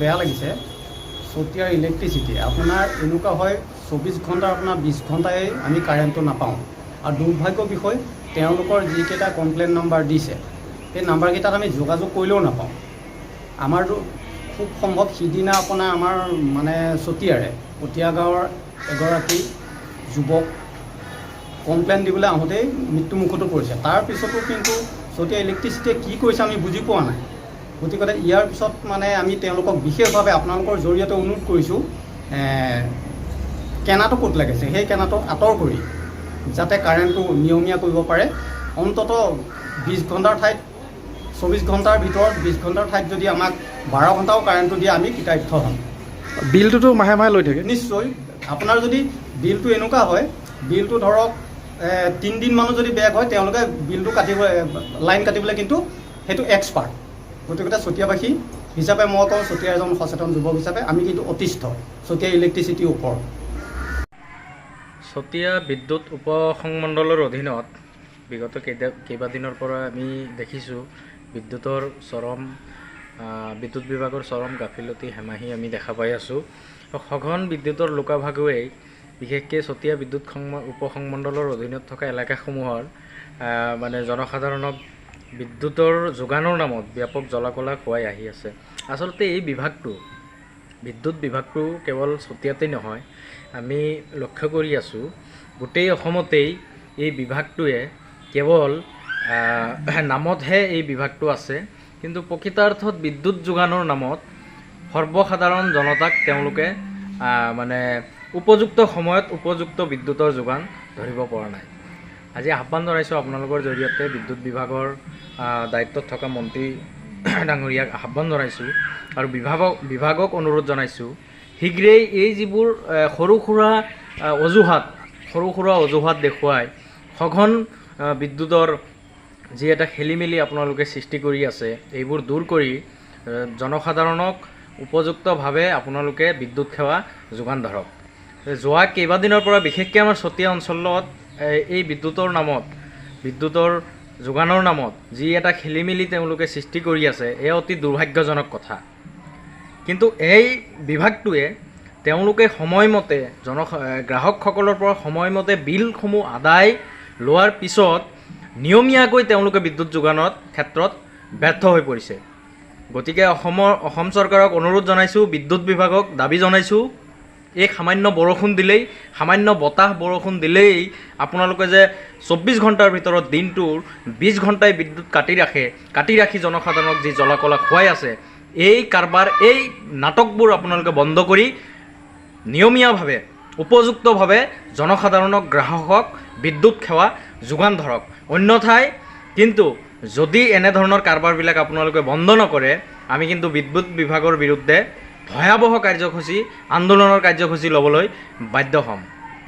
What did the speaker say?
বেয়া লাগিছে। চতিয়াৰ ইলেক্ট্ৰিচিটি আপোনাৰ এনেকুৱা হয়, 24 ঘণ্টাৰ আপোনাৰ 20 ঘণ্টাই আমি কাৰেণ্টটো নাপাওঁ। আৰু দুৰ্ভাগ্য বিষয়, তেওঁলোকৰ যিকেইটা কমপ্লেইন নাম্বাৰ দিছে, সেই নাম্বাৰকেইটাত আমি যোগাযোগ কৰিলেও নাপাওঁ। আমাৰতো খুব সম্ভৱ সিদিনা আপোনাৰ আমাৰ মানে চতিয়াৰে পটীয়া গাঁৱৰ এগৰাকী যুৱক কমপ্লেইন দিবলৈ আহোঁতেই মৃত্যুমুখতো পৰিছে। তাৰপিছতো কিন্তু চতিয়া ইলেক্ট্ৰিচিটিয়ে কি কৰিছে আমি বুজি পোৱা নাই। গতিকে ইয়াৰ পিছত মানে আমি তেওঁলোকক বিশেষভাৱে আপোনালোকৰ জৰিয়তে অনুৰোধ কৰিছোঁ, কেনাটো ক'ত লাগিছে সেই কেনাটো আঁতৰ কৰি যাতে কাৰেণ্টটো নিয়মীয়া কৰিব পাৰে। অন্ততঃ 20 ঘণ্টাৰ ঠাইত, 24 ঘণ্টাৰ ভিতৰত 20 ঘণ্টাৰ ঠাইত যদি আমাক 12 ঘণ্টাও কাৰেণ্টটো দিয়ে, আমি কৃতাৰ্থ হ'ম। বিলটোতো মাহে মাহে লৈ থাকে? নিশ্চয়। আপোনাৰ যদি বিলটো এনেকুৱা হয়, বিলটো ধৰক 3 দিনমানো যদি বেক হয়, তেওঁলোকে বিলটো কাটিব, লাইন কাটিবলৈ কিন্তু সেইটো এক্সপাৰ্ট। গতিকে চতিয়াবাসী হিচাপে মই কওঁ, চতিয়াৰ এজন সচেতন যুৱক হিচাপে আমি কিন্তু অতিষ্ঠ চতিয়া ইলেক্ট্ৰিচিটিৰ ওপৰত। চতিয়া বিদ্যুৎ উপ সংমণ্ডলৰ অধীনত বিগত কেইবাদিনৰ পৰা আমি দেখিছোঁ বিদ্যুৎ বিভাগৰ চৰম গাফিলতি, হেমাহি আমি দেখা পাই আছোঁ। সঘন বিদ্যুতৰ লুকাভাকুৱেই বিশেষকৈ চতিয়া বিদ্যুৎ উপ সংমণ্ডলৰ অধীনত থকা এলেকাসমূহৰ মানে জনসাধাৰণক বিদ্যুতৰ যোগানৰ নামত ব্যাপক জ্বলা-কলা খুৱাই আহি আছে। আচলতে এই বিভাগটো, বিদ্যুৎ বিভাগটো কেৱল চতিয়াতেই নহয়, আমি লক্ষ্য কৰি আছোঁ গোটেই অসমতেই এই বিভাগটোৱে কেৱল নামতহে এই বিভাগটো আছে, কিন্তু প্ৰকৃতাৰ্থত বিদ্যুৎ যোগানৰ নামত সৰ্বসাধাৰণ জনতাক তেওঁলোকে মানে উপযুক্ত সময়ত উপযুক্ত বিদ্যুতৰ যোগান ধৰিব পৰা নাই। আজি আহ্বান জনাইছোঁ আপোনালোকৰ জৰিয়তে বিদ্যুৎ বিভাগৰ দায়িত্বত থকা মন্ত্ৰী ডাঙৰীয়াক আহ্বান জনাইছোঁ আৰু বিভাগক অনুৰোধ জনাইছোঁ, শীঘ্ৰেই এই যিবোৰ সৰু সুৰা অজুহাত দেখুৱাই সঘন বিদ্যুতৰ যি এটা খেলি মেলি আপোনালোকে সৃষ্টি কৰি আছে, এইবোৰ দূৰ কৰি জনসাধাৰণক উপযুক্তভাৱে আপোনালোকে বিদ্যুৎ সেৱা যোগান ধৰক। যোৱা কেইবাদিনৰ পৰা বিশেষকৈ আমাৰ চতিয়া অঞ্চলত এই বিদ্যুতৰ নামত, বিদ্যুতৰ যোগানৰ নামত যি এটা খেলি মেলি তেওঁলোকে সৃষ্টি কৰি আছে, এয়া অতি দুৰ্ভাগ্যজনক কথা। কিন্তু এই বিভাগটোৱে তেওঁলোকে সময়মতে গ্ৰাহকসকলৰ পৰা সময়মতে বিলসমূহ আদায় লোৱাৰ পিছত নিয়মীয়াকৈ তেওঁলোকে বিদ্যুৎ যোগানৰ ক্ষেত্ৰত ব্যৰ্থ হৈ পৰিছে। গতিকে অসম চৰকাৰক অনুৰোধ জনাইছোঁ, বিদ্যুৎ বিভাগক দাবী জনাইছোঁ, এই সামান্য বৰষুণ দিলেই, সামান্য বতাহ বৰষুণ দিলেই আপোনালোকে যে 24 ঘণ্টাৰ ভিতৰত দিনটোৰ 20 ঘণ্টাই বিদ্যুৎ কাটি ৰাখে, কাটি ৰাখি জনসাধাৰণক যি জ্বলা-কলা খুৱাই আছে, এই কাৰবাৰ, এই নাটকবোৰ আপোনালোকে বন্ধ কৰি নিয়মীয়াভাৱে, উপযুক্তভাৱে জনসাধাৰণক, গ্ৰাহকক বিদ্যুৎ সেৱা যোগান ধৰক। অন্যথাই কিন্তু যদি এনেধৰণৰ কাৰবাৰবিলাক আপোনালোকে বন্ধ নকৰে, আমি কিন্তু বিদ্যুৎ বিভাগৰ বিৰুদ্ধে ভয়াৱহ কাৰ্যসূচী, আন্দোলনৰ কাৰ্যসূচী ল'বলৈ বাধ্য হ'ম।